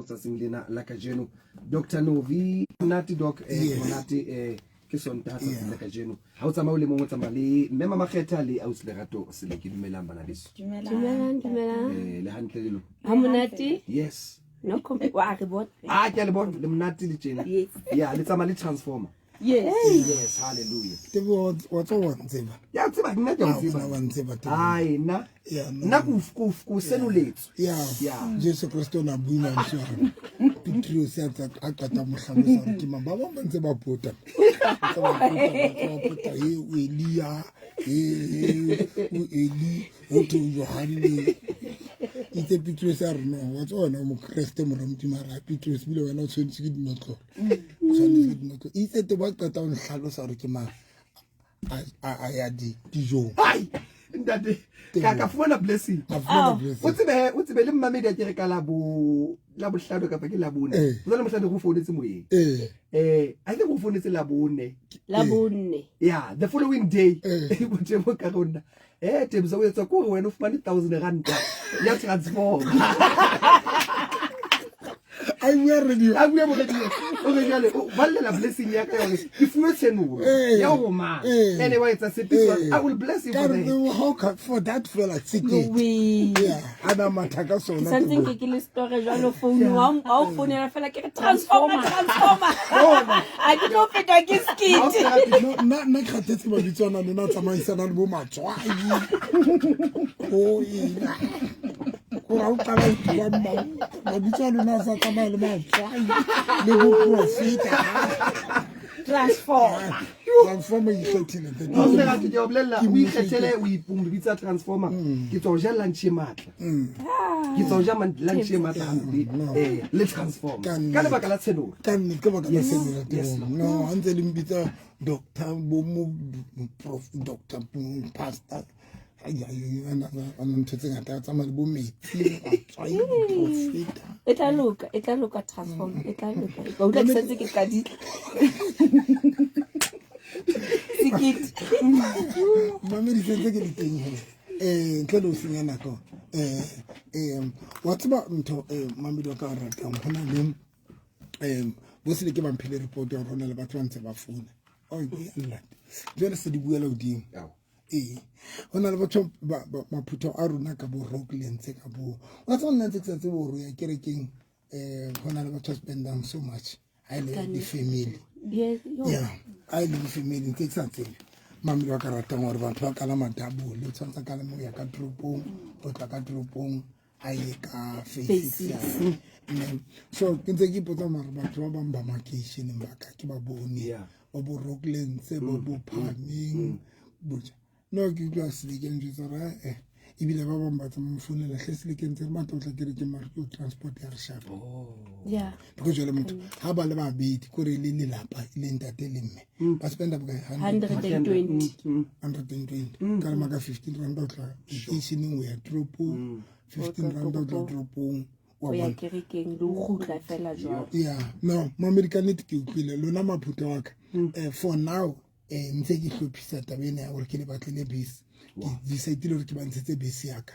Tsatsing lena la kajeno Dr Novi monate doc eh, monate eh, ke Sontaha tsatsing la kajeno ha o tsamaya o le mong o tsamaya le mme Mamakgetha le ausi Lerato Sele ke dumelang bana beso. Dumelang, dumelang. Eh, le hantle le lona? Ha monate. Yes. No complaint. Wa re bona. Ah, ke a le bona le monate le tjena. Yes. Yeah, le tsamaya le transformer. Yes. Yes, hallelujah. Tebo wa tswa wa ntseba. Ya tseba nna ke a Ah, tseba. wena wa ntseba Tebo. Ai nna. Yeah, no. Nna ko ko ko senoletswe. Yeah. Yeah. Jesu Kristo o ne a bue mantswe a re Petrose a tsa- a qeta mo hlalosa hore ke mang. Ba bang ba ntse ba pota. Ba ntse ba pota, ba ntse ba pota, "He, o Elia, he, he, o Eli, ho thwe o Johanne." Itse Petrose a re no, wa tseba wena o Mokreste mora Modimo a re, "Ah, Petrose ebile wena o tshwanetse ke dinotlolo." O tshwanetse ke dinotlolo. Itse Tebo a qeta ho nhlalosa hore ke mang, a ya dijong. Hai, ntate, ka fumana blessing. A fumana blessing. O tsebe, o tsebe le mmamedi a ke re ka la bo la bohlano kapa ke la bone. O tsane mohlang go founetse moyeng. I think go founetse la bone. La bone. Yeah, the following day. Botebo ka rona. Tebza o etsa ko wena o fumane 1000 rand ya transform. A bua radio. A bua mo radio. O re jwale o ballela blessing ya ka yone. Ke fuwe tshenolo ya ho mang. Ene wa etsa tshepiso. I will bless you for that. How can for that fela ticket. Yeah, ana matha ka sona. Ke santse ke ke le story jwalo phone wa o founela fela ke re transformer transformer. A ke tlo fetwa ke skit. No, nna nna ke kgathetse mabitso ana lona a tsamaisana le bo matswai. O eng. Gore ha o qala ho bua mabitso a lona a sa tsamaya le matswai le bo profeta. Transformer. Transformer e ikgethile. O se ga ke o bolella o ikgethele o ipong bitsa transformer. Ke tswa ho ja lunch e matla. Ke tswa ho ja lunch e matla hampe. Le transformer. Ka lebaka la tshenolo. Ka nnete ka baka la tshenolo. Yes, Lord. No, ha ntse le mpitsa doctor bo mo prof doctor pastor. Ai ai ana ana ntho tse ngata tsamaya le bo metsi matswai profeta. E tla loka, e tla loka transform, e tla loka. Ka utlwa ke santse ke qadile. Sekete. Mamedi sentse ke le teng he. Ntle le ho senya nako. Wa tseba ntho mamedi wa ka ratang hona le bo sele ke ba mphile report ya hore hona le batho ba ntse ba founa. Oh, ke nna. Jwale se di buela hodimo. Ee, ho na le batho ba maphutho a rona ka bo Rocklands ka bo. Wa tseba nna ntse ke sa tsebe hore ya kerekeng ho na le batho ba spendang so much. Ha ile di family. Yes, yo. Yeah, ha ile di family ntse ke sa tsebe. Mamedi wa ka ratang hore batho ba kalama double, o tshwanetse kalama ho ya ka toropong, ho tla ka toropong, ha ye ka phase Phase six. Mme, so ke ntse ke ipotsa mare batho ba bang ba makeisheneng ba ka ke ba bone. Ba bo Rocklands, ba bo Phameng, botja. No ke utlwa Selekeng jwetsa hore ebile ba bang ba tsamaya founela hle Selekeng tse re batla ho tla kerekeng mare ke transport ya re shapa. Yeah. Because jwale motho ha ba le babedi kore le lelapa e le ntate le mme ba spenda bokae? 120. 120. Ka re maka 15 rand o tla lekeisheneng o ya toropong, 15 rand o tla toropong. Wa O ya bona? kerekeng le ho kgutla fela jwalo. Yeah, no, mamedi ka nnete ke utlwile lona maphutho wa ka. For now ntse ke hlophisa taba ena ya hore ke le batlele bese. Ke decide hore ke ba ntshetse bese ya ka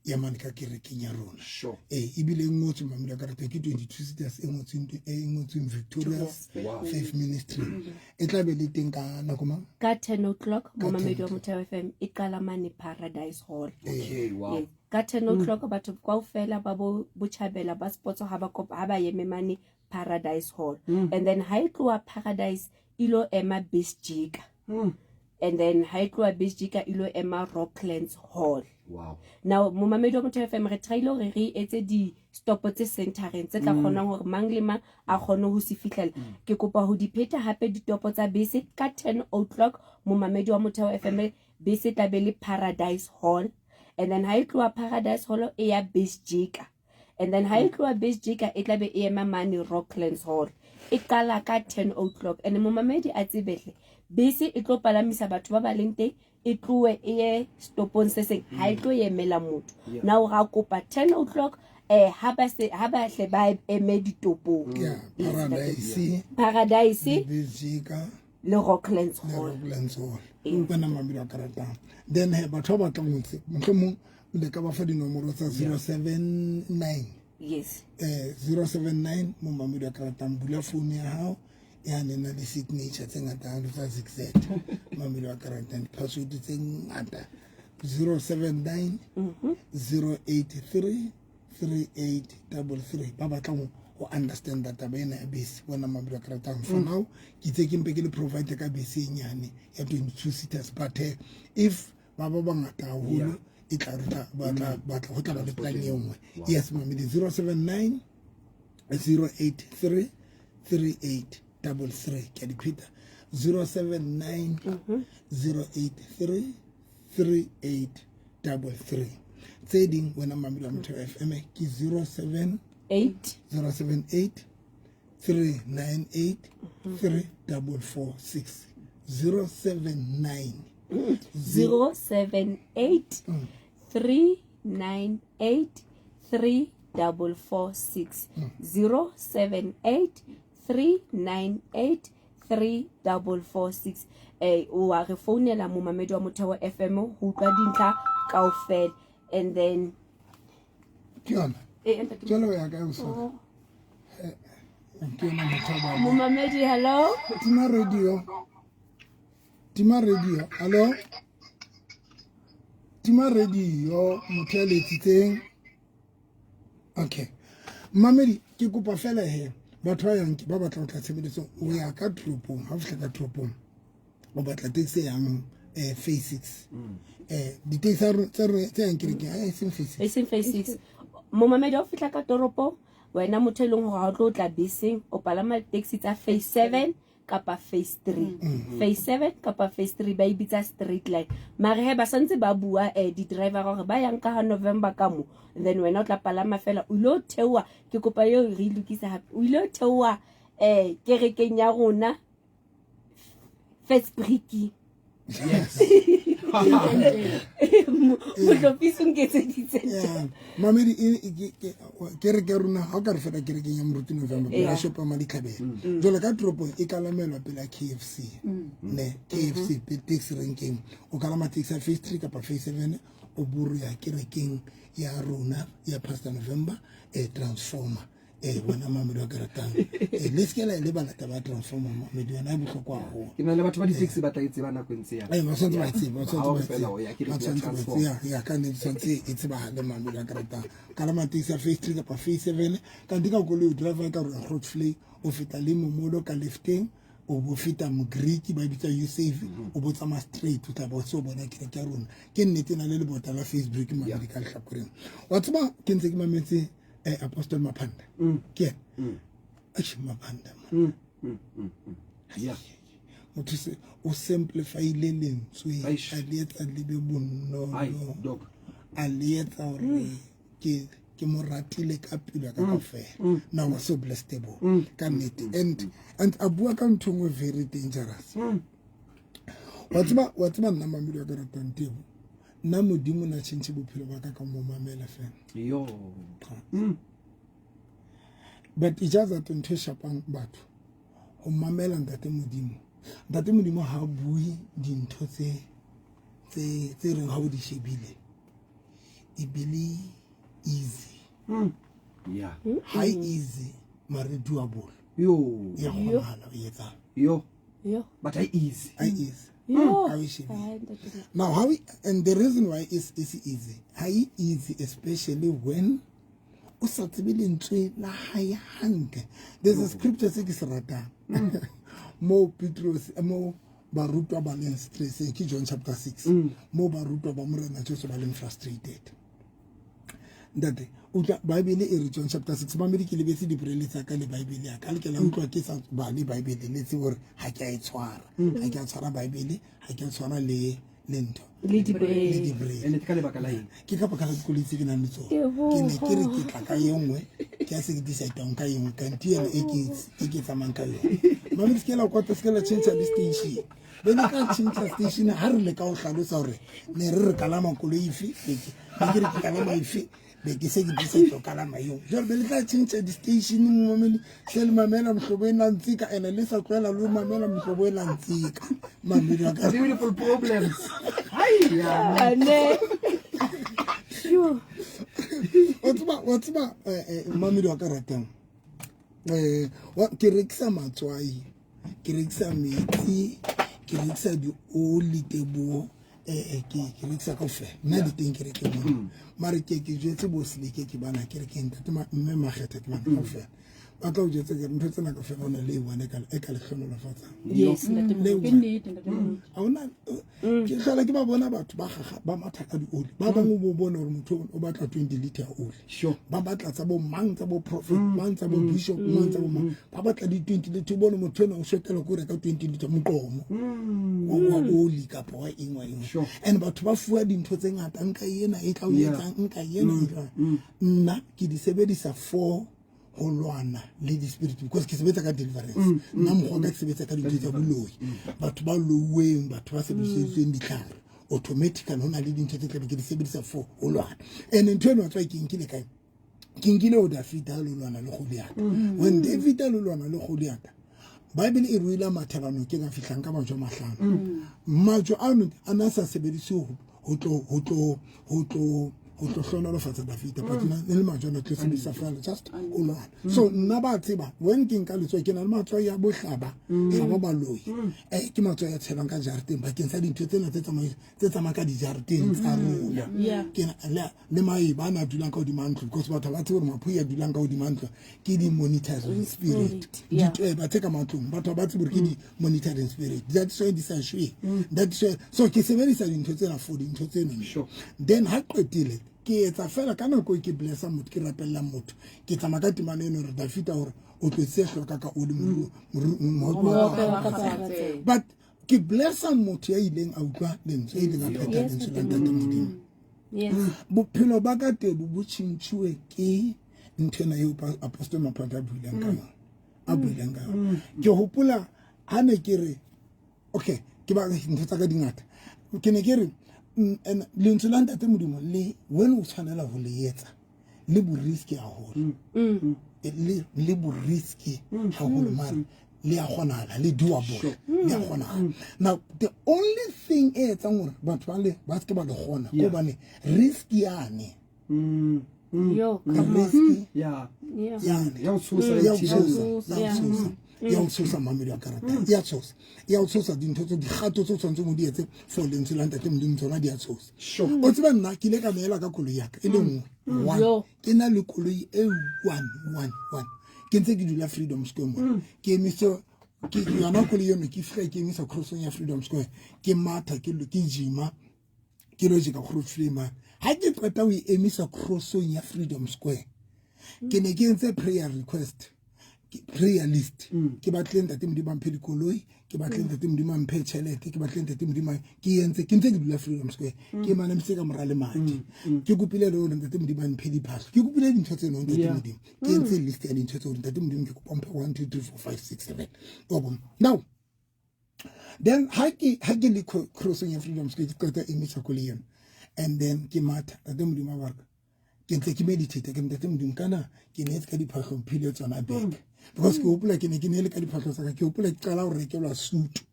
ya mane ka kerekeng ya rona. Ebile e ngotswe mamedi wa ka ratang ke 22 seaters e ngotsweng e ngotsweng Victorious Faith Ministry. E tla be le teng ka nako mang? Ka 10 o'clock mo Ka Mamedi wa 10 Motheo FM e qala mane Paradise Hall. Okay, wow. Yes. Ka 10 o'clock batho kaofela ba bo botjhabela ba sports ha ba kopa ha ba eme mane Paradise Hall. And then ha e tloha Paradise ilo ema Besjika. And then ha e tloha Besjika ilo ema Rocklands Hall. Wow. Now momamedi wa Motheo FM re try-ile hore re etse di stop tse centereng tse tla kgonang hore mang le mang a kgone ho se fihlela. Ke kopa ho di pheta hape ditopo tsa bese ka 10 o'clock momamedi wa Motheo FM bese tla be le Paradise Hall. And then ha e tloha Paradise Hall e ya Besjika. And then ha e tloha Besjika e tla be e ema mane Rocklands Hall. E qala ka 10 o'clock. And momamedi a tsebehle bese e tlo palamisa batho ba ba leng teng e tlohe e ye stopong se seng, ha e tlo emela motho. Now ra kopa 10 o'clock ha ba se ha ba hle ba eme ditopong. Yeah, Yes, Paradise. Paradise Besjika le Rocklands le Hall. Rocklands Hall. Wena mamedi wa ka ratang. Then he batho ba batlang ho tseba mohlomong le ka ba fa dinomoro tsa 079. Yes. 079 momamedi wa ka ratang bula founu ya hao ya ne na le signature tse ngata haholo tsa zigzag mamedi wa ka ratang di-password tse ngata 079 083 3833 ba batlang ho understanda taba ena ya bese wena mamedi wa ka ratang for now ke itse ke mpe ke le provide ka bese e nyane ya 22 seaters but if ba ba bangata haholo e tla re tla batla batla ho tla ba le plan e nngwe. Yes, mamedi 079 083 3833 ke a di pheta 079 083 3833. Tse ding wena mamedi wa Motheo FM ke 07 8 078 398 3446 079 078 398 3446 078 398 3446. O wa re founela momamedi wa Motheo FM ho utlwa dintlha kaofela and then Ke yona. Ntate. Jwale o ya kae o so ke yona motho a ba Momamedi, hello. Tima radio, tima radio, hallo, tima radio motho ya letsitseng. Okay mamedi, ke kopa fela he batho ba yang ba batla ho tla tshebeletsong, o ya ka toropong, ha o fihla ka toropong o batla taxi e yang phase 6, di-taxi tsa yang kerekeng, e seng phase 6. E seng phase 6. Momamedi, ha o fihla ka toropong, wena motho e leng hore ha o tlo tla beseng, o palama taxi tsa phase 7 kapa phase 3. Phase 7 kapa phase 3 ba e bitsa straight line, mare he ba santse ba bua di-driver gore ba yang ka ha November ka mo, then wena o tla palama fela o ile o theoha. Ke kopa eo re e lokise hape, o ile o theoha kerekeng ya rona First Brick. Yes. Mohlophisi o nketseditse. Yeah. Mamedi, kereke ya rona ha o ka re fela kerekeng ya Moruti November pela shopo ya Maditlhabela, jwale ka toropong e kalamelwa pela KFC ne KFC taxi renkeng, o kalama taxi ya phase 3 kapa phase 7, o buru ya kerekeng ya rona ya Pastor November, transformer. Wena mamedi wa kerekang, le seke la e lebala taba ya transformer, mamedi, yona e bohlokwa haholo. Ke na le batho ba di-taxi ba tla e tseba nako e ntse ya. Ba tshwanetse ba e tsebe, ba Ha tshwanetse o ba e fela tsebe. o ya Ba kerekeng ya tshwanetse ba e transformer. tsebe. Ya, ka nnete tshwanetse e tsebahale, mamedi wa kerekang. Kalama taxi ya phase 3 kapa phase 7, kanti ka koloi o driver ka re Grootvlei, o feta le momolo ka lefteng, o bo feta Mogreek ba bitsa Usave, o bo tsamaya straight, o tla bo se o bona kereke ya rona. Ke nnete e na le lebota la Facebook, mamedi, ka lehlakoreng. Wa tseba ke ntse ke mametse Apostle Maphanda, ke ena. Eish, Maphanda man. Motho se o simplifyile lentswe, Eish. a le etsa le be Ai, bonolo, doc. a le etsa hore ke mo ratile ka pelo ya ka kaofela. Now was so blessed ka nnete, and a bua ka ntho e nngwe very dangerous. Wa tseba nna mamedi wa ka ratang tebo, nna Modimo na tjhentjhe bophelo ba ka ka mo mamela fela. Yo. But e just that ntho e shapang batho ho mamela ntate Modimo, ntate Modimo ha a bue dintho tse reng ha o di shebile e bile easy. Ha e easy, mare doable. Yo. Ya kgonahala ho etsang. Yo. Yo. But I easy. Ha e easy. Yo. Ha o e shebile. Ai, ntate. Now how we, and the reason why is easy, ha e easy, especially when o sa tsebe lentswe la hae hantle. There's a scripture se ke se ratang mo Petros, mo barutwa ba leng stresseng, ke John chapter 6, mo barutwa ba Morena Jesu ba leng frustrated. Ntate, utlwa Bible e re John chapter 6. Mamedi, ke lebetse dibrele tsa ka le Bible ya ka, le ke la utlwa ke sa bale Bible, le tsebe hore ha ke a e tshwara, ha ke a tshwara Bible, ha ke a tshwara le ntho Le le dibrele. dibrele. Ene ke ka lebaka la eng? Ke ka baka la dikoloi tse ke nang le tsona. Teboho. Ke ne ke re ke tla ka e nngwe, ke a se ke decide ka e nngwe, kanti ena e ke tsamayang ka yona. Mamedi, se ke la kwata, se ke la tjhentjha le station, be le ka tjhentjha station ha re leka ho hlalosa hore ne re re kalama koloi efe, be ke re ke kalama efe, be ke se ke decide ho kalama eo. Jwale be le tla tjhentjha di-station. Momamedi, hle le mamela Mohlobo e na ntsika, ene le sa tlohela le ho mamela Mohlobo e na ntsika, mamedi wa ka. Beautiful problems. Hai, ya. Ane. Yo. O tseba, wa tseba, mmamedi wa ka ratang, ke rekisa matswai, ke rekisa metsi, ke rekisa dioli, Teboho, ke rekisa kaofela. Nna di teng kerekeng mona. Mare ke jwetse bo Seleke, ke bana kerekeng, ntate mme Makgetha, ke bana kaofela. Ba tla o jwetsa ke re ntho tsena kaofela ho na le e one e ka le hlonolofatsang. Yes, ntate Le Moruti. Ke nnete, ntate Moruti. Ha hona, ke hlola ke ba bona batho ba gaga ba matha ka dioli. Ba bangwe bo bone hore motho o batla 20 liter ya oli. Ba batla tsa bo mang, tsa bo prophet, mang tsa bo bishop, mang tsa bo mang. Ba batla di 20 liter, o bone motho ena o shotela ko reka 20 liter moqomo. Wa oli kapa wa eng, wa eng. And batho ba fuwa dintho tse ngata, nka ena e tla o etsang, nka ena e tla. Nna ke di sebedisa for ho lwana le di-spirit, because ke sebetsa ka deliverance. Nna mokgwa ka ke sebetsa ka dintho tsa boloi. Batho ba louweng, batho ba sebediseditsweng ditlhare, automatically ho na le dintho tse tlabe ke di sebedisa for ho lwana. And ntho eno wa tseba ke nkile kae? Ke nkile ho David ha lo lwana le Goliath. When David a lo lwana le Goliath, Bible e ruile mathela nokeng a fihlang ka majwe a mahlano. Majwe ano a na sa sebediswe ho tlo hlohonolofatsa David, but ne le majwe ana tlo sebedisa fela just ho lwana. So nna ba tseba when ke nka letswai, ke na le matswai a bohlaba, hlaba baloi. Ke matswai a tshelwang ka jareteng bakeng sa dintho tsena tse tse tsamayang ka dijareteng tsa rona. Ke na le maeba a na dulang ka hodima ntlo, because batho ba tsebe hore maphoi a dulang ka hodima ntlo ke di-monitoring spirit. Ditweba tse ka matlong, batho ba tsebe hore ke di-monitoring spirit. That's why di sa shwe. That's why. So ke sebedisa dintho tsena for dintho tseno. Then ha qetile ke etsa fela ka nako e ke blessa motho, ke rapella motho, ke tsamaya ka temana eno hore David hore o tlotse hloka ka oli mohope wa ka wa ka. But ke blessa motho ya ileng a utlwa lentswe, ya ileng a phetha lentswe la Ntate Modimo. Bophelo ba ka Tebo bo tjhentjhuwe ke ntho ena eo Apostle Maphata a buileng ka yona. A buileng ka yona. Ke hopola ha ne ke re, okay, ke ba ntho tsa ka di ngata. Ke ne ke re, and lentswe la Ntate Modimo le wena o tshwanela ho le etsa le bo risky haholo. Le bo risky haholo, mare le a kgonahala, le doable, le a kgonahala. Now the only thing e etsang hore batho ba le ba se ke ba le kgona, ke hobane risk yane. Yo, come on. Risk yane. Ya ho tshosa, Ya ho ya ho tshosa, ya ho tshosa. Ya ho tshosa, mamedi wa karata. Ya tshosa. Ya ho tshosa dintho tse, dikgato tse o tshwanetseng o di etse for lentswe la Ntate Modimo tsona di a tshosa. O tseba nna ke ile ka neela ka koloi ya ka e le nngwe. One. Ke na le koloi e 1, 1, 1. Ke ntse ke dula Freedom Square mona. Ke emise, ke yona koloi eno ke fihla ke emisa crossing ya Freedom Square. Ke matha, ke lo, ke gym-a, ke lo jeka Grootvlei mane. Ha ke qeta ho e emisa crossing ya Freedom Square, ke ne ke entse prayer request, ke prayer list. Ke batle Ntate Modimo a mphe dikoloi, ke batle Ntate Modimo a mphe tjhelete, ke batle Ntate Modimo a, ke entse, ke ntse ke dula Freedom Square, ke manamise ka mora lemati. Ke kopile le hore Ntate Modimo a mphe diphahlo, ke kopile dintho tseno Ntate Modimo. Ke entse list ya dintho tseo Ntate Modimo ke kopa mphe 1 2 3 4 5 6 7. Wa bona? Now then ha ke le crossing ya Freedom Square, ke qeta emisa koloi eno, and then ke matha Ntate Modimo a baraka. Ke ntse ke meditate, ke Ntate Modimo kana ke neetse ka diphahlo mphile tsona back. Because ke hopola ke ne ke neele ka diphahlo tsa ka, ke hopola ke qala ho rekelwa suit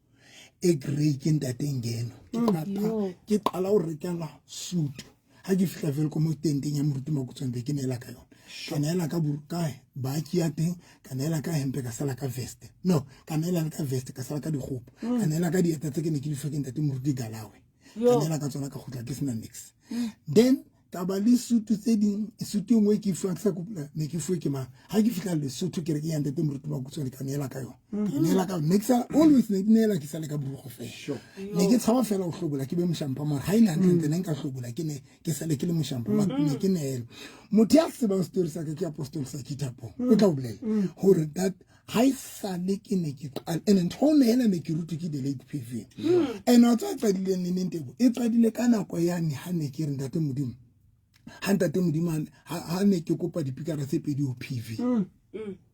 e grey ke Ntate Ngeno. Ke qala ho rekelwa suit. Ha ke fihla fela ko mo tenteng ya Moruti Makutswane be ke neela ka yona. Ka neela ka ka baki ya teng, ka neela ka hempe, ka sala ka vest. No, ka neela ka vest, ka sala ka dikgopo. Ka neela ka dieta tse ke ne ke di fuwe ke Ntate Moruti Galawe. Ka neela ka tsona ka kgutla ke sena nix. Then ka ba le sutu tse ding, sutu e nngwe ke fuwe, ke sa kopola, ne ke fuwe ke mang. Ha ke fihla Lesotho kerekeng ya Ntate Moruti Makutswane, ka neela ka yona. Ka neela ka yona. Ne ke sa, always ne ke neela ke sale ka borukgo fela. Ne ke tshaba fela ho hlobola ke be moshampa, mara ha e le hantle-ntle ne nka hlobola ke ne ke sale ke le moshampa, mara ne ke neela. Motho ya tsebang story sa ka ke Apostle Sakithapo, o tla o bolella hore that ha e sale ke ne ke qala, and ntho o neela ne ke rutwe ke the late PV. And wa tseba e qadile neng neng Tebo? E qadile ka nako yane ha ne ke re Ntate Modimo, ha Ntate Modimo ha ne ke kopa dipikara tse pedi ho PV.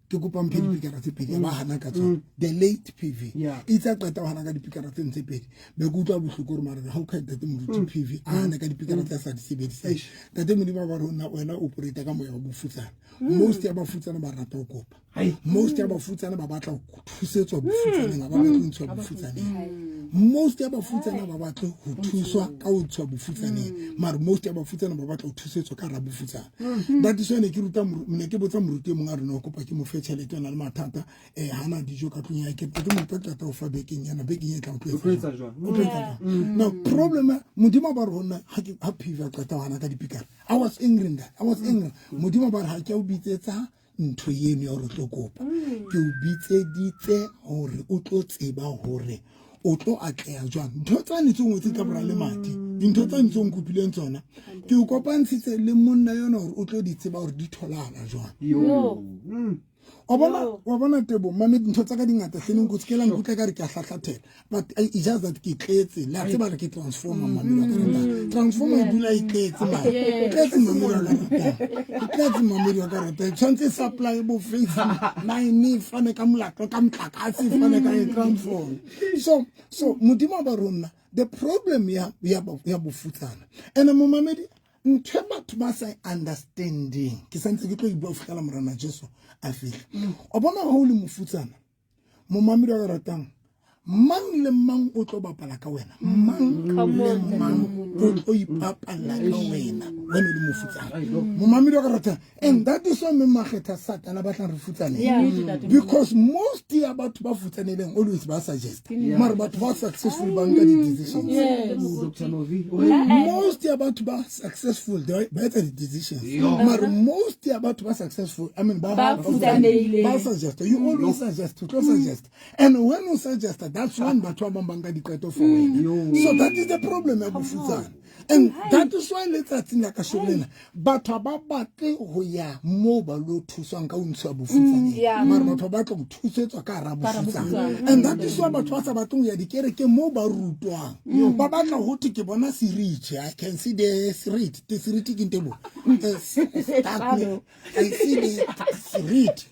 Ke kopa mphe dipikara tse pedi, ba hana ka tsona. The late PV. Itse a qeta ho hana ka dipikara tse ntse pedi. Be ke utlwa bohloko hore mara ha o kha Ntate Moruti PV a hana ka dipikara tse a sa di sebediseng. Ntate Modimo a ba re ho nna, wena o operate ka moya wa bofutsana. Most ya bafutsana ba rata ho kopa. Most ya bafutsana ba batla ho thusetswa bofutsaneng, ha ba batle ho ntshuwa bofutsaneng. Most ya bafutsana ba batle ho thuswa ka ho tswa bofutsaneng, mara most ya bafutsana ba batla ho thusetswa ka hara bofutsana. That is why ne ke ruta ne ke botsa moruti e mong, a re no kopa ke mo fe tjhelete, o na le mathata, hana dijo ka tlung ya ke ke mo qeta ho fa bekeng yana, bekeng e tlang o tlo etsa jwang, o tlo etsa jwang. Now problem, Modimo ba re ho nna ha ke ha phiva qeta ho hana ka dipikara, I was angry nda, I was angry. Modimo ba re ha ke o bitsetsa ntho eno ya hore o tlo kopa, ke o bitseditse hore o tlo tseba hore o tlo atleha jwang. Ntho tsane tse ngwetse ka bora le madi, dintho tsane tse o nkopileng tsona, ke o kopantshitse le monna yona hore o tlo di tseba hore di tholahala jwang. Wa bona, wa bona, Tebo mame, dintho tsa ka di ngata hleleng, ko sekela nkutlwa ka re ke a hlahlathela, but it's just that ke tletse. Le a tseba re ke transformer, mamelo wa ka ratang. Transformer e dula e tletse, man, tletse, mamelo wa ka ratang, e tletse, mamelo wa ka ratang. Tshwanetse e supply bo face nine, e fane ka molato ka motlakase, e fane ka e transform. So Modimo ba rona, the problem ya bofutsana and momamedi, ntho e batho ba sa e understanding, ke santse ke tlo e bua ho fihlela Morena Jesu a fihla. O bona, ha o le mofutsana, momamedi wa ka ratang, mang le mang o tlo bapala ka wena, mang Come le on, mang o tlo ipapalla ka wena, wena o le mofutsana, momamedi wa ka ratang. And that is why mme Makgetha, Satana batlang re futsaneng, because most ya batho ba futsaneleng always ba suggest, mare batho ba successful ba nka di-decisions. Dr. Novi. Most ya batho ba successful ba etsa di-decisions, mare most ya batho ba successful, I mean, ba Ba futsanehileng. ba suggest. You always suggest, o tlo suggest, and when you suggest, that's when batho ba bang ba nka diqeto for wena. So that is the problem ya bofutsana, and that is why letsatsing la kasheno lena batho ba batle ho ya moo ba lo thuswang ka ho ntshiwa bofutsaneng, mara batho ba batla ho thusetswa ka hara bofutsana. And that is why batho ba sa batleng ho ya dikerekeng moo ba rutwang, ba batla ho thwe ke bona seriti. I can see the seriti. The seriti ke ntebo. Start. I see the seriti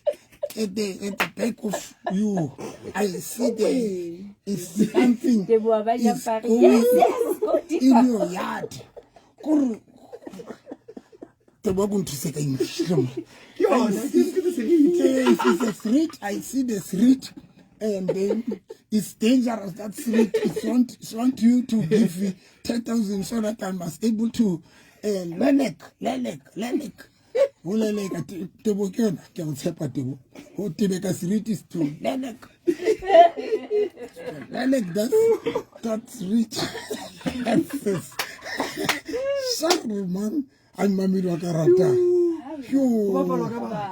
at the back of you. I see the it's something Teboa ba is japare. going Yes, go in deeper. your yard. Kore Teboa ko nthuse ka English. Yona, ke seriti. Yes, it's a street. I see the street, and then it's dangerous. That street, it want you to give me 10,000 so that I must able to lelek, lelek, lelek. Ho leleka. Tebo ke yona, ke a o tshepa, Tebo. Ho tebeka street is to lelek. Lelek that street. Sorry, man. I'm mamedi wa ka ratang. Yo.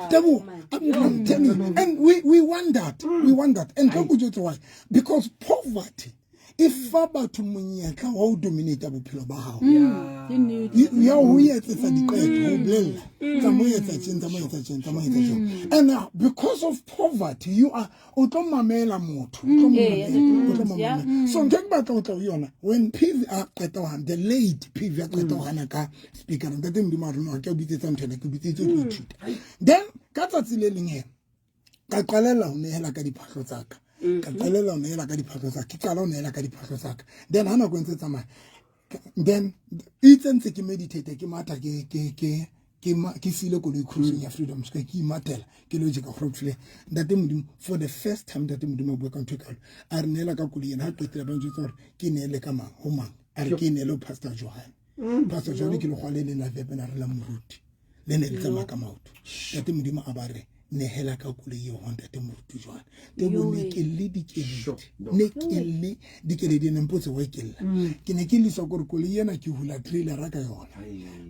Tebo, I'm telling you, and we want that. We want that. And tlo go why? Because poverty e fa batho monyetla wa ho dominate bophelo ba hao. Ya ho etsetsa diqeto, ho bolella, tsamaya etsa tjena, tsamaya etsa tjena, tsamaya etsa tjena. And because of poverty, you are o tlo mamela motho, o tlo mamela, o tlo mamela. So ntho e ke batla ho tla ho yona, when PV a qeta ho hana, the late PV a qeta ho hana ka speaker, ntate Modimo a re no, ke o bitsetsa ntho ena, ke o bitseditse ho tlo ithuta. Then ka tsatsi le leng he, ka qalella ho nehela ka diphahlo tsa ka, ka qalella ho nehela ka diphahlo tsa ka, ke qala ho nehela ka diphahlo tsa ka. Then ha nako e ntse tsamaya, then itse ntse ke meditate, ke matha, ke siile koloi cruising ya Freedom Square, ke imathela ke lo jeka Grootvlei. Ntate Modimo, for the first time, ntate Modimo a bua ka ntho e kalo, a re neela ka koloi ena. Ha qetile, ba njwetsa hore ke neele ka mang, ho mang. A re ke neele ho Pastor Johan. Pastor Johan ke lekgwa le leng la vepena re la moruti le ne le tsamaya ka maoto. Ntate Modimo a ba re nehela ka koloi eo ho ntate moruti Johan. Tebo, ne ke le dikeledi, ne ke le dikeledi, ne mpotse wa ikella. Ke ne ke liswa kore koloi ena ke hula trailera ka yona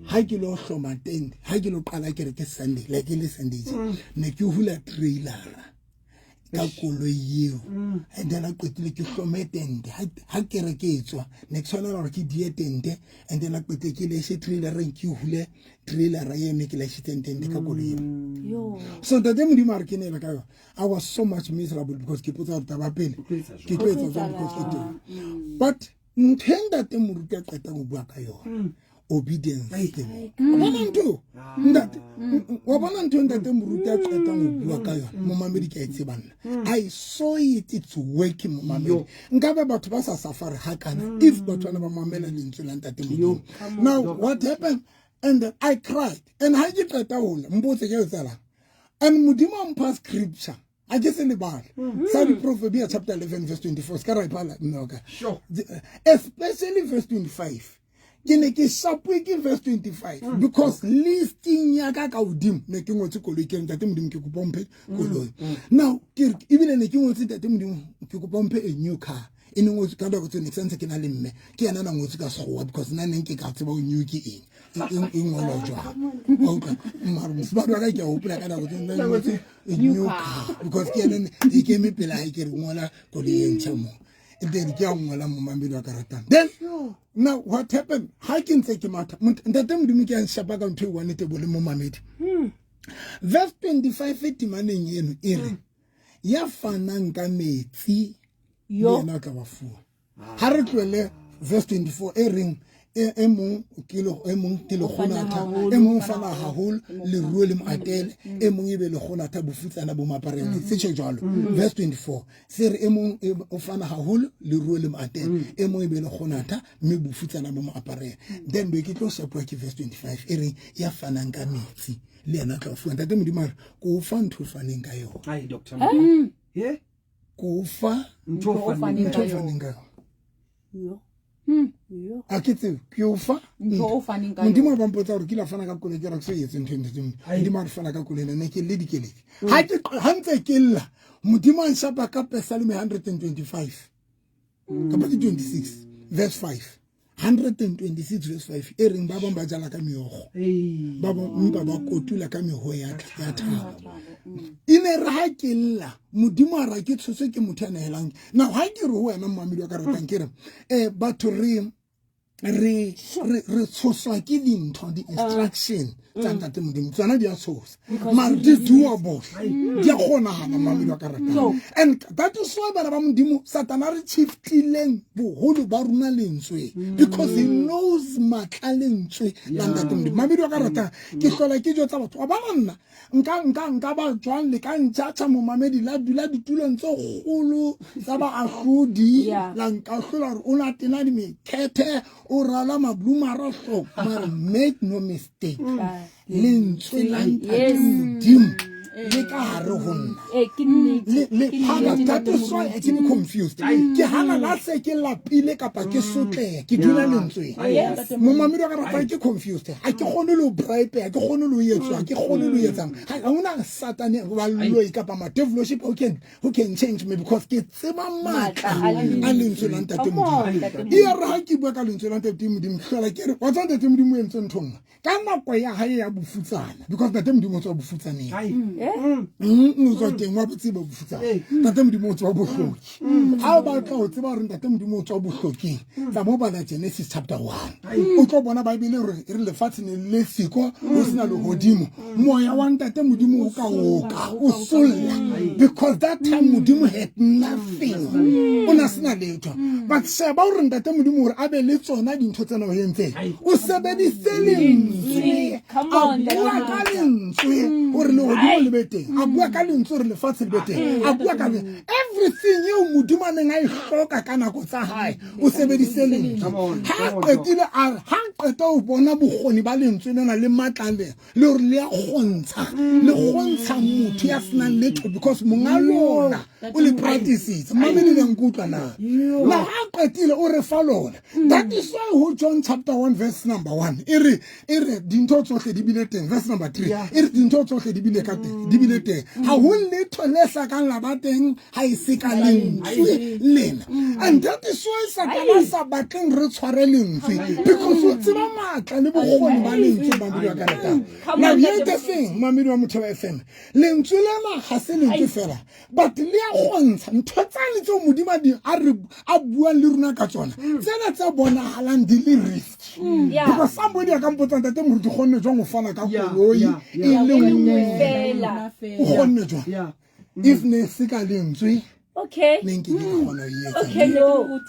ha ke lo hloma tente, ha ke lo qala kereke Sunday, like e le Sunday tje, ne ke hula trailera ka koloi eo. And then a qetile ke hlome tente, ha kereke e tswa, ne ke tshwanela hore ke die tente, and then a qetile ke leshe trailereng, ke hule trailera eo ne ke lashitseng tente ka koloi eo. Yo. So ntate Modimo a re ke neele ka yona. I was so much miserable because ke potsa gore taba pele ke tlo etsa jwang, because ke teng. But ntho e ntate moruti a qetang ho bua ka yona, obedience. Wa bona ntho, ntate, wa bona ntho ntate moruti a qetang ho bua ka yona, momamedi, ke a e tseba nna. I saw it, it's working, momamedi. Nkabe batho ba sa safari hakana if batho bana ba mamela lentswe la ntate Modimo. Now what happened? And then I cried, and ha ke qeta hola, mpotse ke etsalang, and Modimo a mpha scripture. A ke se lebale sa Diproverbia chapter 11 verse 24, se ka ra e bala, mme wa ka. Especially verse 25. Ke ne ke shapwe ke verse 25 because listing ya ka ka hodimo ne ke ngotse koloi. Ke re, "Ntate Modimo, ke kopa o mphe koloi." Now ke re, ebile ne ke ngotse, "Ntate Modimo, ke kopa o mphe a new car." E ne ngotse ka nako tseo ne ke santse ke na le mme, ke yena na ngotse ka Sekgowa because nna neng ke ka tseba o new ke eng, e ngolwa jwang. Wa utlwa? Mara mosebadi wa ka, ke a hopola ka nako tseo nna ngotse a new car because ke ene e ke eme pele hae, ke re ngola koloi e ntjha mo. Then ke a ngola, momamedi wa ka ratang. Then now what happened, ha ke ntse ke matha, ntate Modimo ke a nshapa ka ntho e one tebole, momamedi. Verse 25 temaneng eno e re, ya fanang ka metsi le yena o tla ba fuwa. Ha re tlohele verse 24 e reng e mong ke le e mong ke lekgonatha, e mong fana haholo, leruo le mo atele, e mong e be lekgonatha, bofutsana bo maparele. Se tjhe jwalo. Verse 24 se re, e mong o fana haholo, leruo le mo atele, e mong e be lekgonatha, mme bofutsana bo mo aparele. Then be ke tlo shapuwa ke verse 25 e reng, ya fanang ka metsi le yena tla o fuwa. Ntate Modimo a re, ko o fa ntho o faneng ka yona. Ai, Doctor, ye ko o fa ntho o Ntho o faneng ntho ka o faneng ka yona. Yo. Yo. A ke tsebe, ke o fa ntho o faneng ka Modimo. yona. A bampotsa gore ke ile a fana ka koloi, ke ra ke so etse ntho e ntate Modimo a re fana ka koloi ena, ne ke le dikeledi ha ke ha ntse ke lla, Modimo a nshapa ka Pesalome 125 kapa ke 26 verse 5, 126 verse 5 e reng, ba bang ba jala ka meokgo, ba bang mpa ba kotula ka meho ya thabo. E ne re ha ke lla, Modimo a ra ke tshoswe ke motho a nehelang. Now ha ke re ho wena, momamedi wa ka ratang, ke re batho re tshoswa ke dintho, di-instruction tsa ntate Modimo tsona di a tshosa, mare di doable, di a kgonagala, momamedi wa ka ratang. And that is why, bana ba Modimo, Satana re shiftileng boholo ba rona lentswe because he knows matla lentswe la ntate Modimo. Mamedi wa ka ratang, ke hlola ke jwetsa batho wa bona, nna nka ba jwang le ka ntjatjha, momamedi, la dula ditulong tse kgolo tsa baahlodi, la nkahlola gore o na tena dimekhethe, o rala mablumara hloko, mare make no mistake, lentswe la ntate Modimo le ka hare ho nna. Ke nnete. Le Ke phana nnete, that Ntate is why Moruti. ke be confused, ke hana la se ke lapile kapa ke sotleha, ke dula lentsweng. Momamedi wa ka ratang, ke confused, ha ke kgone le ho bribe, ha ke kgone le ho etswa, ha ke kgone le ho etsang. Ha hona satane wa loi kapa ma-devilship who can change me because ke tseba matla a lentswe la ntate Come on, Modimo. Ntate E ya re ha ke bua ka lentswe la ntate Modimo, hlola ke re, wa tseba, ntate Modimo o entse ntho nngwe ka nako ya hae ya bofutsana because ntate Modimo o tswa bofutsaneng. O tswa teng, wa botseba bofutsana. Ntate Modimo o tswa bohloki. Ha o batla ho tseba hore ntate Modimo o tswa bohloking, tsa mo bala Genesis chapter 1, o tlo bona Bible hore e re lefatshe ne le siko, ho sena lehodimo, moya wa ntate Modimo o ka oka o solla because that time Modimo had nothing, o na sena letho. But sheba hore ntate Modimo hore a be le tsona dintho tsena, o entseng? O sebedisitse lentswe. Come A on, bua Ntate. ka lentswe hore lehodimo le be teng, a bua ka lentswe hore lefatshe le be teng, a bua ka everything eo Modimo a neng a e hloka ka nako tsa hae, o sebedisitse lentswe. Come on, Ha come on, qetile a re ha qeta ho bona bokgoni ba lentswe lena le matla le hore le ya kgontsha, le kgontsha motho ya senang letho because monga lona o le practicitse. Mamedi, le nkutlwa na? Na ha qetile o re fa lona. That is why ho John chapter 1 verse number 1 e re dintho tsohle di bile teng, verse number 3 e re dintho tsohle di bile ka teng, di bile teng, ha ho letho le hlakang la ba teng ha e se ka lentswe lena. And that is why Satana a sa batleng re tshware lentswe because o tseba matla le bokgoni ba lentswe, mamedi wa ka ratang. Come Now on, here's Ntate the thing, mamedi wa Motheo FM, lentswe lena ga se lentswe fela but le ya kgontsha ntho tsane tseo Modimo a re a buang le rona ka tsona, tsena tse bonagalang di le risky. Because somebody a ka mpotsa, "Ntate Moruti, kgonne jwang ho fana ka koloi e le E le nngwe?" nngwe fela. O kgonne jwang? If ne se ka lentswe, ne nke ke ka kgona ho e etsa. Okay, no.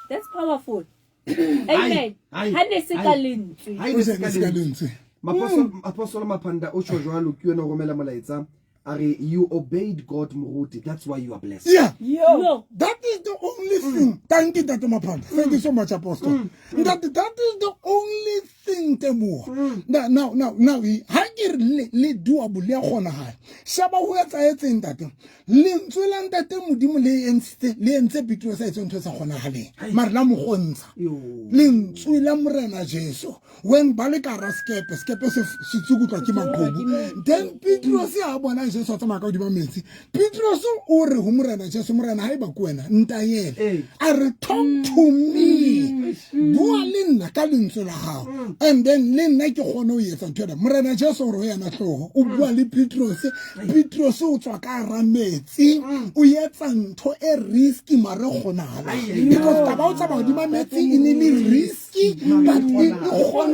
That's powerful. Amen. Ha ne se ka lentswe. Hai, O ne se se ka ne se ka lentswe. lentswe. Apostle Maphanda o tjho jwalo, ke yona o romela molaetsa, a re, "You obeyed God, Moruti, that's why you are blessed." Yeah. Yo. That is the only thing. Thank you, Ntate Maphanda. Thank you so much, Apostle. That is the only thing Teboho. Now ha ke re le doable le a kgonagala. Sheba ho etsahetseng ntate. Lentswe la ntate Modimo le entse le entse Petrus a etse ntho e sa kgonagaleng. Mare la mo kgontsha. Lentswe la Morena Jesu when ba le ka hara sekepe, sekepe se se tsukutlwa ke maqhubu. Then Petrus a bona Jesu a tsamaya ka hodima metsi. Petrus o re ho Morena Jesu, Morena haeba ke wena ntaele. A re talk to me. Bua le nna ka lentswe la gago. And then le nna ke kgone ho etsa ntho ena. Morena Jesu o re ho yena hloho. O bua le Petrus. Petrus o tswa ka hara metsi. O etsa ntho e risky mare e kgonagalang. Because taba o tsamaya hodima metsi e ne le risky but e kgonagala.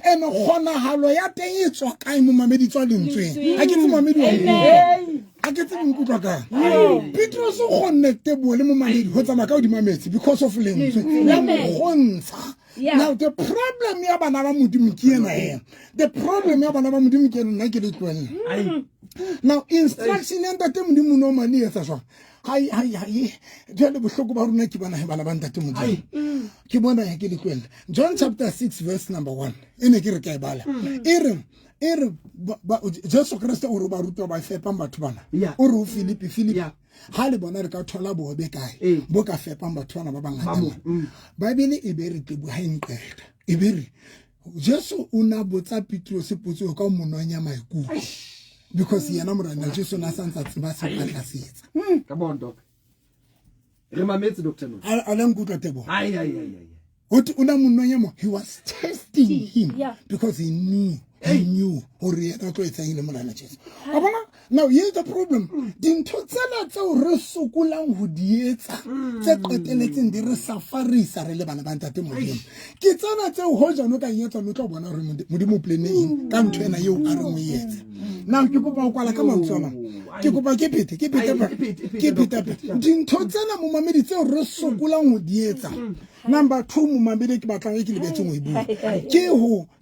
And kgonagalo ya teng e tswa kae momamedi? E tswa lentsweng. Ha ke tse momamedi wa nkutlwa. Ha ke tsebe nkutlwa kae. Petrus o kgonne Teboho le momamedi ho tsamaya ka hodima metsi because of lentswe la mo kgontsha. Now the problem ya bana ba Modimo ke ena ena. The problem ya bana ba Modimo ke ena, nna ke le tlohella. Now instruction ya ntate Modimo normally e etsa jwang? Hai hai hai, jwale bohloko ba rona ke bona he bana ba ntate Modimo. Ke bona he ke le tlohella. John chapter 6 verse number 1. E ne ke re ka e bala. E re Jesu Kriste o re ba rutwa ba fepang batho bana. O re ho Filipi, Filipi, ha le bona re ka thola bohobe kae bo ka fepang batho bana ba bangata. Bible e be re Teboho ha e nqeta. E be re Jesu o na botsa Petrus potso ka mononya maikutlo. Because yena Morena Jesu na sa ntsa tseba se a tla se etsa. Come on doc. Re mametse Dr. No. A le nkutlwa Teboho. Ai ai ai ai. Hothi o na mononya mo, he was testing him because he knew hore yena o tlo etsang le Morena Jesu. Wa bona? Now here's the problem. Dintho tsena tseo re sokolang ho di etsa tse qeteletseng di re safarisa re le bana ba ntate Modimo. Ke tsena tseo hoja no ka etsa no tlo bona hore Modimo o plane eng ka ntho ena eo a reng o etse. Now ke kopa ho kwala ka mantswe ana. Ke kopa ke phete, ke phete, ke phete. Dintho tsena momamedi tseo re sokolang ho di etsa. Number 2 momamedi ke batlang e ke lebetseng ho e bua.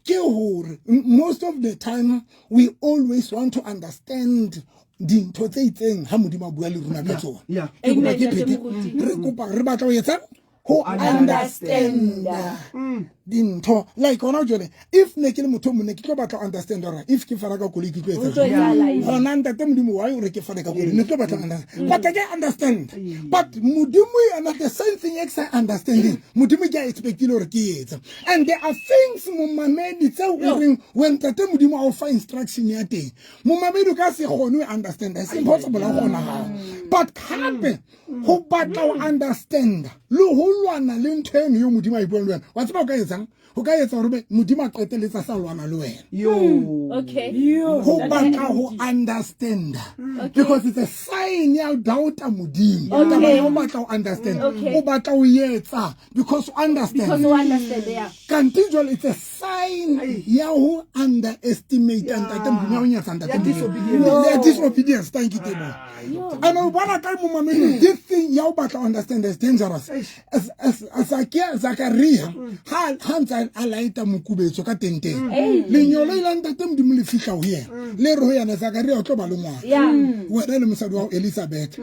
Ke hore most of the time we always want to understand dintho tse itseng ha Modimo a bua le rona ka tsona. Ke kopa ke phete. Re kopa re batla ho etsa ho understand dintho like hona jwale if ne ke le motho o monna ke tlo batla ho understand hore if ke fana ka koloi ke tlo etsa jwang. Hona ntate Modimo why o re ke fane ka koloi ne tlo batla understand but I can understand but Modimo yena the same thing e ke sa understanding Modimo ke a expectile hore ke etsa. And there are things momamedi tseo o reng when ntate Modimo a o fa instruction ya teng momamedi o ka se kgone ho understand, it's impossible ha kgonagala. But hape ho batla ho understand le ho lwana le ntho eno eo Modimo a e buang le wena. Wa tseba o ka etsang? Ho ka etsa hore Modimo a qetelletsa sa lwana le wena. Okay. Ho batla ho understand because it's a sign ya doubt Modimo. Taba ya ho batla ho understand. O batla ho etsa because you understand. Because you understand, yeah. Kanti jwale it's a sign ya ho underestimate ntate Modimo, ya ho nyatsa ntate Modimo. Ya disobedience, thank you Teboho. And o bona ka momamedi, this thing ya ho batla understand is dangerous. Zakaria ha ntse a laeta mokubetso ka tenteng. Lenyolo la ntate Modimo le fihla ho yena. Le re ho yena Zakaria o tlo ba le ngwana. Wena le mosadi wa Elizabeth.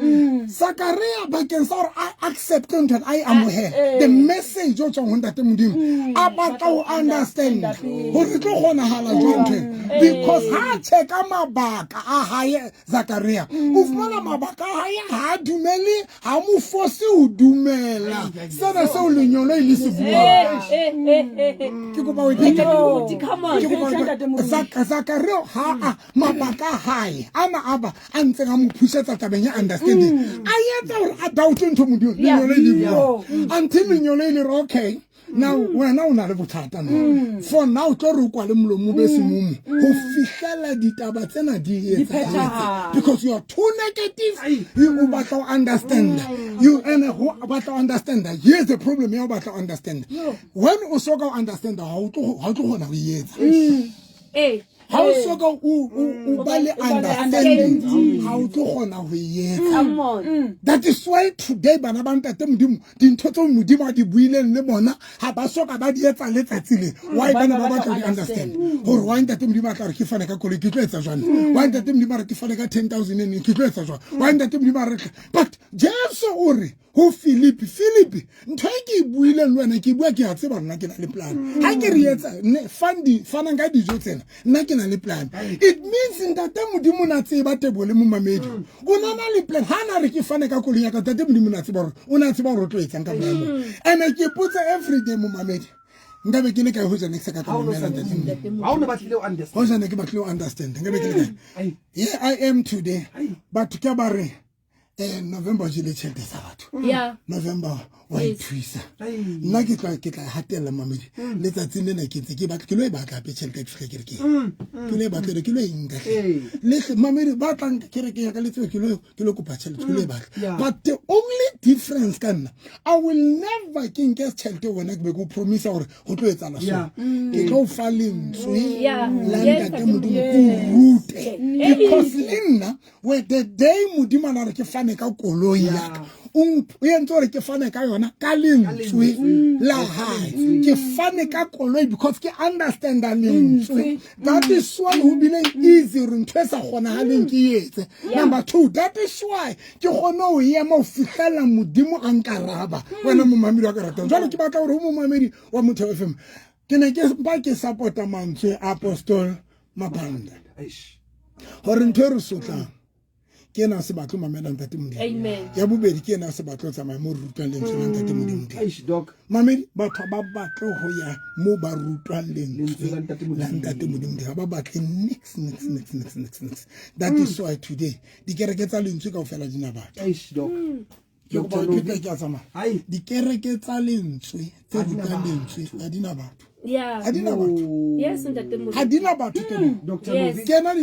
Zakaria bakeng sa hore a accept ntho a e amohele. The message o tswang ho ntate Modimo a batla ho understand hore tlo kgonahala jwang ntho ena. Because ha checka mabaka a hae Zakaria o fumana mabaka a hae ha dumele ha mo force ho dumela sena seo lenyolo e le se buang. Ke kopa o Zakaria ha a mabaka a hae ana a ba a ntseng a mo phusetsa tabeng ya understanding a etsa hore a doubt ntho Modimo lenyolo e le buang until lenyolo e le re okay now wena o na le bothata no for now tlo re o kwale molomo be semumu ho fihlela ditaba tsena di etsahetse because you are too negative. You o batla ho understand you and ho batla ho understand. Here's the problem ya o batla ho understand. When o soka o understand ha o tlo kgona ho e etsa. Ha o soka o ba le understanding ha o tlo kgona ho e etsa. That is why today bana ba ntate Modimo dintho tseo Modimo a di buileng le bona ha ba soka ba di etsa letsatsi le. Why bana ba batla di understand hore why ntate Modimo a tla re ke fane ka koloi ke tlo etsa jwang, why ntate Modimo a re ke fane ka 10,000 ene ke tlo etsa jwang, why ntate Modimo a re, but Jesu o re ho Philip, Philip, ntho e ke e buileng le wena ke bua ke a tseba nna ke na le plan. Ha ke re etsa ne fandi fanang ka dijo tsena nna ke na le plan. It means ntate Modimo na tseba tebo le momamedi. O na na le plan. Ha na re ke fane ka koloi ya ka ntate Modimo na tseba hore o na tseba hore o tlo etsang ka boemo. Ene ke potsa every day momamedi. Nka be ke le kae hoja ne ke sa ka ka mamela ntate Modimo. Ha o ne batlile o understand. Hoja ne ke batlile o understand. Nka be ke le kae. Here I am today. Batho ke ba re eh November jele tšhelete tsa batho. Yeah. November wa ithuisa. Nna ke tla ke tla hatella mamedi. Mm. Letsatsing lena ke ntse ke batla ke lo e batla hape tšhelete ke fihla kerekeng. Mm, mm. Ke lo e batla ke lo e nka. Le mamedi ba tlang kereke ya ka le tsebe ke lo ke lo kopa tšhelete ke lo e batla. But the only difference ka nna I will never ke nke tšhelete wena ke be ke o promise gore go tlo etsala so. Ke tlo fa lentswe la ntate Modimo ke rute. Because le nna where the day modimo a re ke fane ka koloi ya ka o entse gore ke fane ka yona ka lentswe la hae ke fane ka koloi because ke understanda lentswe that is why ho bileng easy gore ntho e sa kgonagaleng ke etse number two that is why ke kgone ho ema ho fihlela modimo a nkaraba wena momamedi wa ka ratang jwale ke batla gore ho momamedi wa Motheo FM ke ne ke mpa ke support-a mantswe a apostol Mabanda gore ntho e re sotlang ke ena a se batle mamela ntate Modimo ya bobedi ke ena a se batle tsamaya mo re rutwang lentswe la ntate Modimo mamedi batho ba batle go ya mo ba rutwang lentswe la ntate Modimo ga ba batle nix nix nix nix nix nix that is why today dikereke tsa lentswe kaofela di na batho ke ke a tsamaya dikereke tsa lentswe tse rutang lentswe ga di na batho ga di na batho ga di na batho kena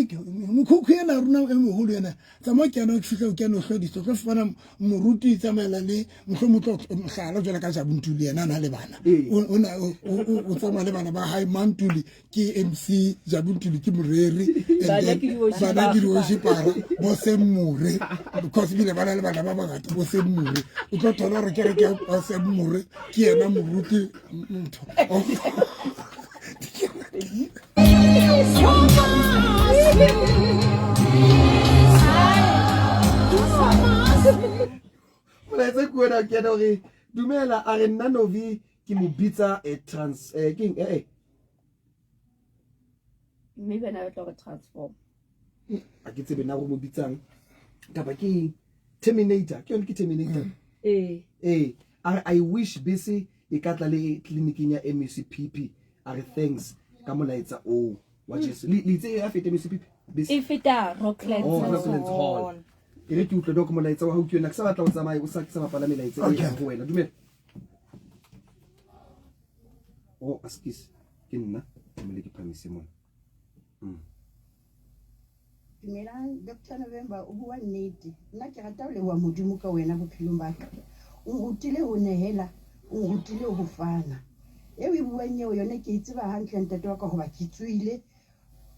mokhukhu ena rona e mogolo ena tsamaya kena o fitlha o kena o tlhodisa o tlo fumana moruti tsamaela le mohlomotlo mohlala jwale ka jabontuli ena a na le bana o tsamaya le bana ba gae mantuli ke mc jabuntuli ke moreri bana ke diwoshipara bo semmore because ebile ba na le bana ba bangata bo semmore o tlo thola gore kereke ya semmore ke yena moruti ntho molaetsa ke wena ke ena gore dumela a re nna novi ke mo bitsa a trans eh keng eh eh mme bana ba tla go transform a ke tsebe na go mo bitsang kapa ke terminator ke yone ke terminator mm. eh eh a re i wish bese e ka tla le clinicing ya MECPP a re thanks ka molaetsa oo wa mm. Jesu le itse ya feta MECPP bese e feta Rocklands oh, Rocklands Hall e re ke utlwe doc molaetsa wa hao ke yona ke sa batla go tsamaya o sa ke sa bapala melaetsa e ya go wena dumela Oh, askies. Ke nna, tlamehile ke phamise mona. Mm. Dumelang Doctor November o bua nnete nna ke rata ho leboha Modimo ka wena bophelong ba ka o nrutile ho nehela o nrutile ho fana eo e buang eo yone ke e tseba hantle ntate wa ka hoba ke tswile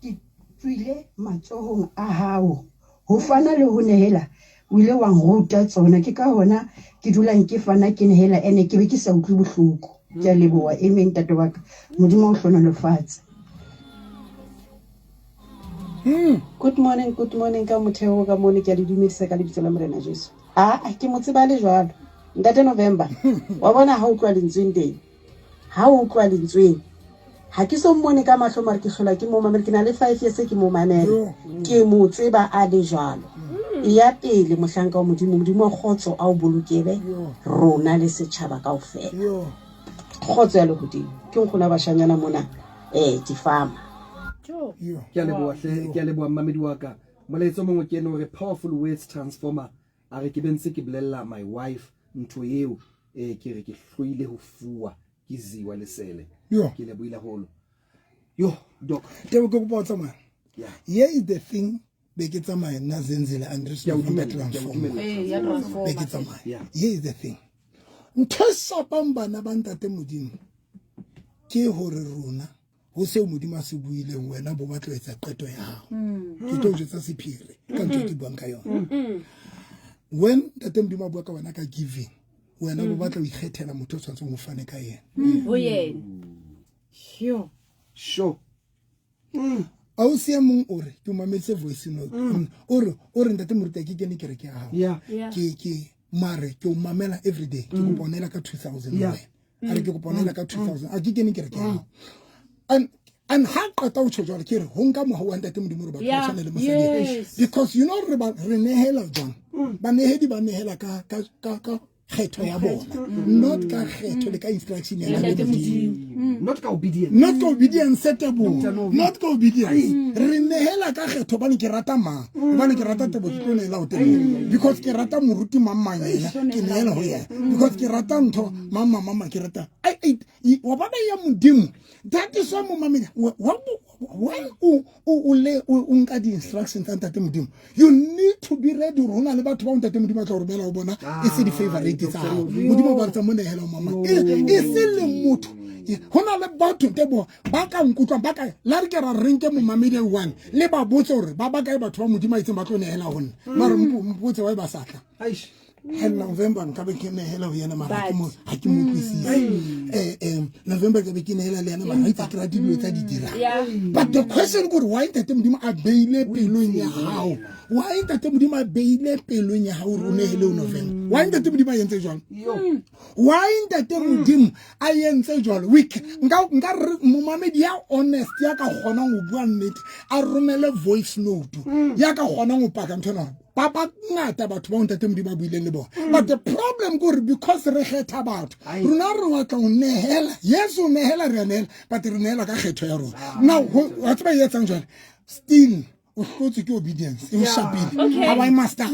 Ke tswile matsohong a hao. Ho fana le ho nehela o ile wa nruta tsona. Ke ka hona ke dulang ke fana ke nehela ene ke be ke sa utlwe bohloko. Ke a leboha. Amen ntate wa ka. Modimo a o hlohonolofatse. Good morning, good morning ka motheo ka mone ke a le dumedisa ka lebitso la Morena Jesu. Aa ke mo tseba le jwalo. Ntate November, wa bona ha o tloha lentsweng teng. Ha o utlwa lentsweng ha ke so mmone ka mahlo mare ke hlola ke mo mamela ke na le 5 years ke mo mamela ke mo tseba a le jwalo e ya pele mohlanka wa modimo modimo wa kgotso a o bolokele rona le setšhaba kaofela kgotso ya lehodimo ke nkgona bashanyana mona eh difama ke a leboha hle ke a leboha mmamedi wa ka molaetsa o mongwe ke ene o re powerful words transformer a re ke be ntse ke bolella my wife ntho eo eh ke re ke hloile ho fuwa ke ziwa lesele ke lebohile haholo yo doc tebo ke kopa o tsamaya here is the thing be ke tsamaya nna zenzele andres november transformer be ke tsamaya here is the thing ntho e shapang bana ba ntate modimo ke hore rona ho seo modimo a se buileng wena bo batla etsa qeto ya hao mm. ke tlo jwetsa sephiri ka ntho ke buang ka yona mm. when ntate modimo a bua ka wena ka giving wena bo mm. batla ho ikgethela motho o tshwanetseng ho fane ka yena ho yena sure ausi e mong o re ke o mamedise voice note o re ntate moruti ke kene kereke ya hao ke ke Mare ke o mamela every day, ke kopa o neela ka 2000 wena. A re ke kopa o neela ka 2000, a ke kene kereke ya hao. And ha qeta ho tjho jwalo, ke re ho nka mohau wa ntate Modimo hore batho ba tshwane le mosadi. Because you know re ba re nehela jwang? Banehedi ba nehela ka kgetho ya bona, not ka kgetho le ka instruction ya ntate Modimo. Not ka obedience. Not ka obedience, Teboho. Dr. Novi. Not ka obedience. Re nehela ka kgetho hobane ke rata mang, hobane ke rata Teboho, ke tlo nehela ho Teboho. Because ke rata moruti mang mang yena, ke nehela ho yena. Because ke rata ntho mang mang mang mang, ke rata. Ai, ai, wa bona ya Modimo. That is why momamedi, when o nka di-instructions tsa ntate Modimo, you need to be ready hore ho na le batho ba ntate Modimo a tla o romela ho bona, e se di-favorite tsa hao. Modimo ba re tsa mo nehela ho mama. E se le motho. Ho na le batho, Teboho, ba ka nkutlwang, ba ka, la re ke ra re nke momamedi a one, le ba botse hore ba ba kae batho ba Modimo a itseng ba tlo nehela ho nna. Mare mpotse why ba sa tla. Eish. Ha November nka be ke nehela ho yena, mara ha ke mo utlwisise. November ke be ke nehela le yena, mara ha itse ke rate dilo tsa di dirang. But the question ke hore why ntate Modimo a beile pelong ya hao? Why ntate Modimo a beile pelong ya hao hore o nehele ho November? Why ntate Modimo a entse jwalo? Why ntate Modimo a entse jwalo? We nka re momamedi ya honest, ya ka kgonang ho bua nnete, a romele voice note, ya ka kgonang ho paka ntho ena. Ba bangata batho ba ntate Modimo ba buileng le bona. But the problem ke hore because re kgetha batho, rona re batla ho nehela. Yes, o nehela, re a nehela, but re nehela ka kgetho ya rona. Now, wa tseba e etsang jwale? Still, o hlotswe ke obedience, e o shapile. Ha wa e master.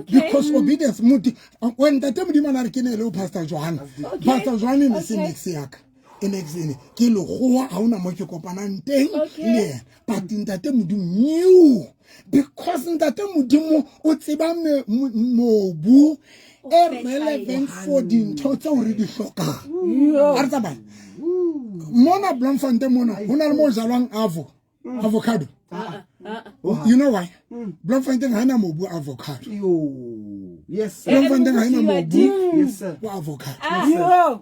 Because obedience, when ntate Modimo a na re ke nehele ho Pastor Johanna, Pastor Johanna e ne se next ya ka. E next ene ke lekgowa, ha hona mo ke kopanang teng le yena. But ntate Modimo knew, because ntate Modimo o tseba mobu e relevant for dintho tseo re di hlokang. Ha re tsamaya mona Bloemfontein mona, ho na le mo jalwang avocado. You know why? Bloemfontein ha ena mobu wa avocado. Yo. Yes, sir. Bloemfontein ha ena mobu Yes, sir. wa avocado. Yo.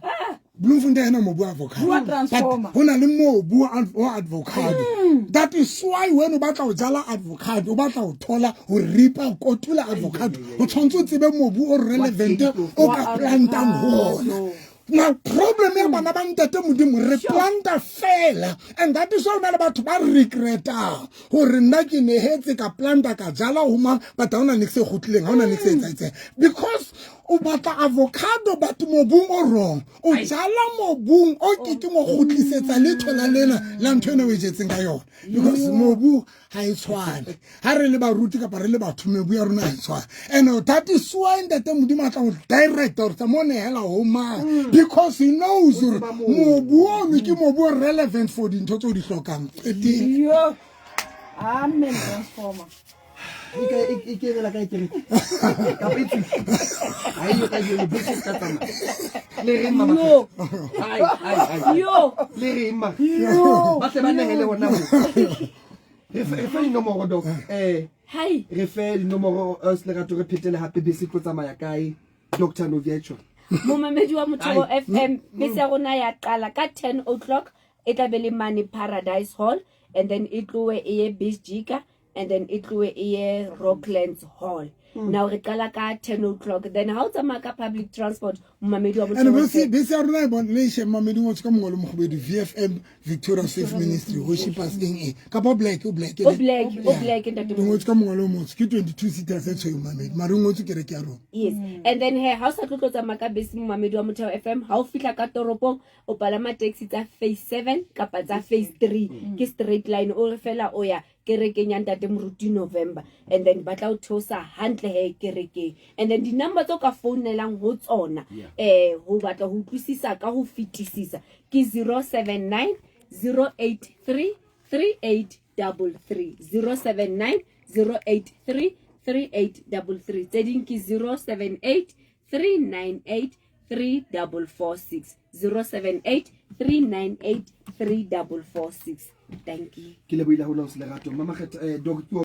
Bloemfontein ha ena mobu wa avocado. Bua But transformer. ho na le mobu wa avocado. That is why when o batla ho jala avocado, o batla ho thola, ho ripa, ho kotula avocado, o tshwanetse o tsebe mobu o relevant o ka plantang ho ona. Now, problem ya bana ba ntate Modimo, re planta fela, and that is why ho na le batho ba regretang hore nna ke nehetse, ka planta, ka jala ho mang, but ha hona niks e kgutlileng, ha hona niks e etsahetseng. Because o batla avocado but mobung o wrong, o jala mobung o kekeng wa kgutlisetsa letho la lena la ntho ena o e jetseng ka yona, because mobu ha e tshwane. Ha re le baruti kapa re le batho, mebu ya rona ha e tshwane. And that is why ntate Modimo a tla go direct hore tsa mo nehela ho mang, because he knows hore mobu ono ke mobu o relevant for dintho tse o di hlokang. Qetile. Yo. Amen, transformer. E kenela kae kereke? Kapa e tswile? Ha eyo kajeno, bese e ska tsamaya. Le reng, mama? Yo. Ai, ai, ai. Yo. Le reng, ma? Yo. Ba tle ba nehele hona moo. Re fe dinomoro, Doc. Hai. Re fe dinomoro, Lerato, re phetele hape bese e tlo tsamaya kae? Dr. Novietjo. Momamedi wa Motheo Ai. FM, bese ya rona ya qala ka 10 o'clock, e tla be le mane Paradise Hall, and then e tlohe e ye Beschika, and then e tlohe e ye Rocklands Hall. Now re qala ka 10 o'clock, then ha o tsamaya ka public transport, momamedi wa And Motheo bese FM. bese ya rona e bona le she mamedi ngotswe ka mongolo mokgubedu, VFM Victoria Safe Ministry Worshipers eng eng kapa black o black. O black, o black, ntate E Modimo. ngotswe ka mongolo o motsho, ke 22 seater se tshweu mamedi, mare e ngotswe kereke ya rona. Yes. And then he ha o sa tlo tsamaya ka bese, momamedi wa Motheo FM, ha o fihla ka toropong, o palama taxi tsa phase 7 kapa tsa phase 3, ke straight line, o re fela o ya kerekeng ya ntate Moruti November, and then ba tla o theosa hantle he kerekeng. And then di-number tse o ka founelang ho tsona ho batla ho utlwisisa ka ho fetisisa ke 079 083 3833, 079 083 3833. Tse ding ke 078 398 3446, 078 398 3446. Thank you. Ke lebohile haholo, ausi Lerato. Mama Kgetha, Doc, ke